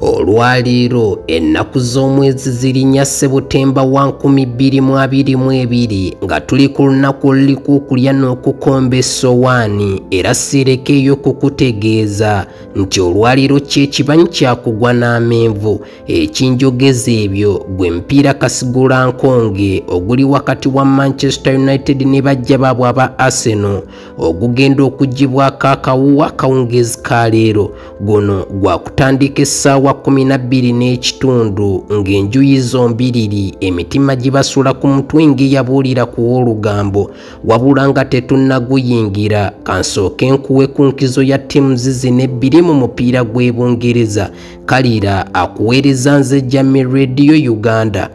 Olwaleero ennaku z'omwezi ziri 4 Sebutemba wa 2022 nga tuli ku lunaku oluliko okulya n'okukomba essowaani, era sirekeeyo kukutegeeza nti olwaleero kyekibanyi kyakugwa n'amenvu. Ekinjogeza ebyo gwe mpiira kasigulankonge oguli wakati wa Manchester United ne bajja baabwe aba Arsenal ogugenda okuggyibwako akawuwa akawungeezi ka leero. Guno gwakutandika essaawa 12:15 ng'enjuyi zombiriri emitima gibasula ku mutwe ng'eyabuulira ku w'olugambo. Wabula nga tetunnaguyingira, kansooke nkuwe ku nkizo ya ttiimu zino ebbiri mu mupiira gw'e Bungereza. Kalira akuweereza nze Jamie Radio Uganda.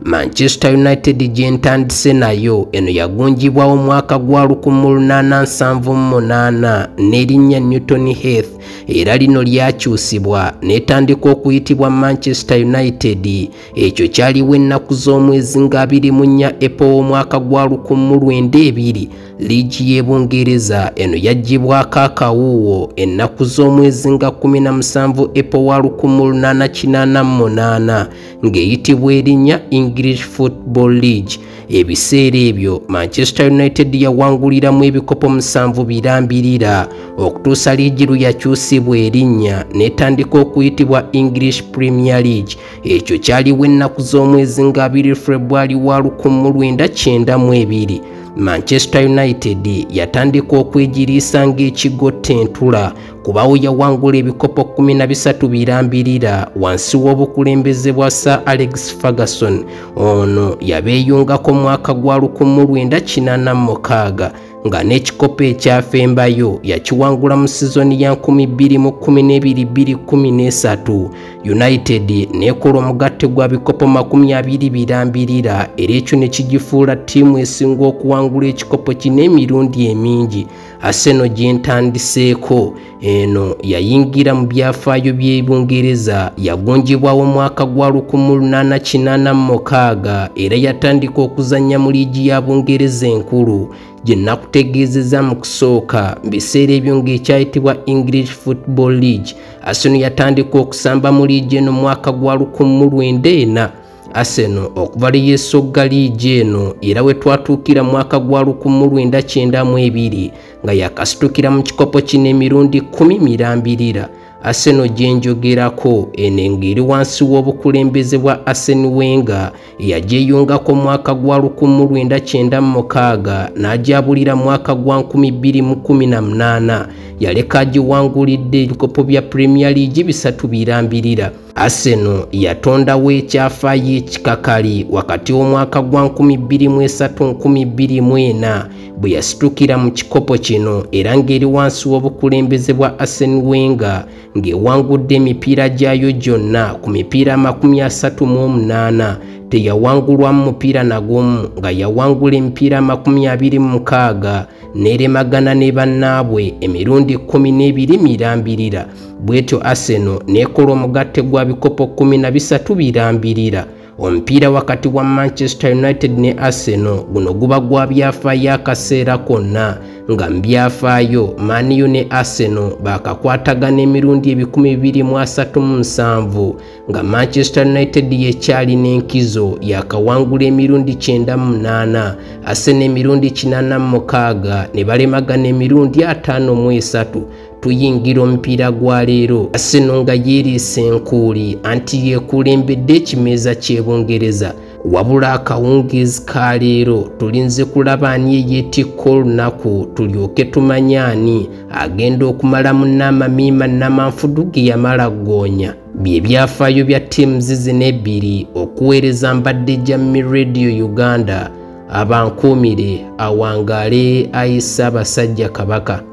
Manchester United gye ntandise nayo eno yagunjibwawo mwaka gwa 1878 n'erinnya Newton Heath, era lino lyakyusibwa n'etandika okuyitibwa Manchester United. Ekyo kyaliwo ennaku z'omwezi nga 24 April w'omwaka gwa 1902. Liigi y'e Bungereza eno yaggyibwako akawuuwo ennaku z'omwezi nga 17 April wa 1888 ng'eyitibwa erinnya English Football League. Ebiseera ebyo Manchester United yawanguliramu ebikopo 7 birambirira okutuusa liigi lwe yakyusibwa erinnya n'etandika okuyitibwa English Premier League. Ekyo kyaliwo ennaku z'omwezi nga 2 February wa 1992. Manchester United yatandika okwegiriisa ng'ekigotta entula kubawo yawangula ebikopo 13 birambirira wansi w'obukulembeze bwa Sir Alex Ferguson. Ono yabeeyungako mwaka gwa 1986 nga n'ekikopo ekyafembayo yakiwangula mu sizoni ya 2012-2013. United n'ekola omugatte gwa bikopo 20 birambirira, era ekyo ne kigifuula ttiimu esinga okuwangula ekikopo kino emirundi emingi. Arsenal gye ntandiseeko eno yayingira mu byafaayo by'e Bungereza, yagunjibwawo mwaka gwa 1886 era yatandika okuzannya mu liigi ya Bungereza enkulu gye nakutegeezezza mu kusooka. Mu biseera ebyo ng'ekyayitibwa English Football League, Arsenal yatandika okusamba mu liigi eno mwaka gwa 1904. Arsenal okuva lwe yeesogga liigi eno era we twatuukira mwaka gwa 1992 nga yakasitukira mu kikopo kino emirundi 10 mirambirira. Arsenal gye njogerako eno ng'eri wansi w'obukulembeze bwa Arsene Wenger eyagyeyungako mwaka gwa 1996 n'agyabulira mwaka gwa 2018. Yaleka agiwangulidde ebikopo bya Premier League 3 birambirira. Arsenal yatondawo ekyafaayo ekikakali wakati w'omwaka gwa 2003-2004 bwe yasitukira mu kikopo kino, era ng'eri wansi w'obukulembeze bwa Arsene Wenger ng'ewangudde emipiira gyayo gyonna ku mipiira 38. Teyawangulwamu mupiira na gumu, nga yawangula emipiira 26 n'eremagana ne bannaabwe emirundi 12 mirambirira. Bw'etyo Arsenal n'ekola omugatte gwa bikopo 13 birambirira. Omupiira wakati wa Manchester United ne Arsenal guno guba gwa byafaayo akaseera konna, nga mu byafaayo Man U ne Arsenal baakakwatagana emirundi 237, nga Manchester United yekyalina enkizo yakawangula emirundi 98, Arsenal emirundi 86 ne balemagana emirundi 53. Tuyingira omupiira gwa leero, Arsenal nga yeeriisa enkuuli anti yeekulembedde ekimeeza ky'e Bungereza. Wabula akawungeezi ka leero tulinze kulaba ani eyeetikka olunaku tulyoke tumanye ani agenda okumala munnaamamiima namanfudu ge yamala ggoonya. Bye byafaayo bya ttiimu zino ebbiri. Okuweereza mbadde Jamie Radio Uganda. Abankuumire, awangaale ayi Ssaabasajja Kabaka.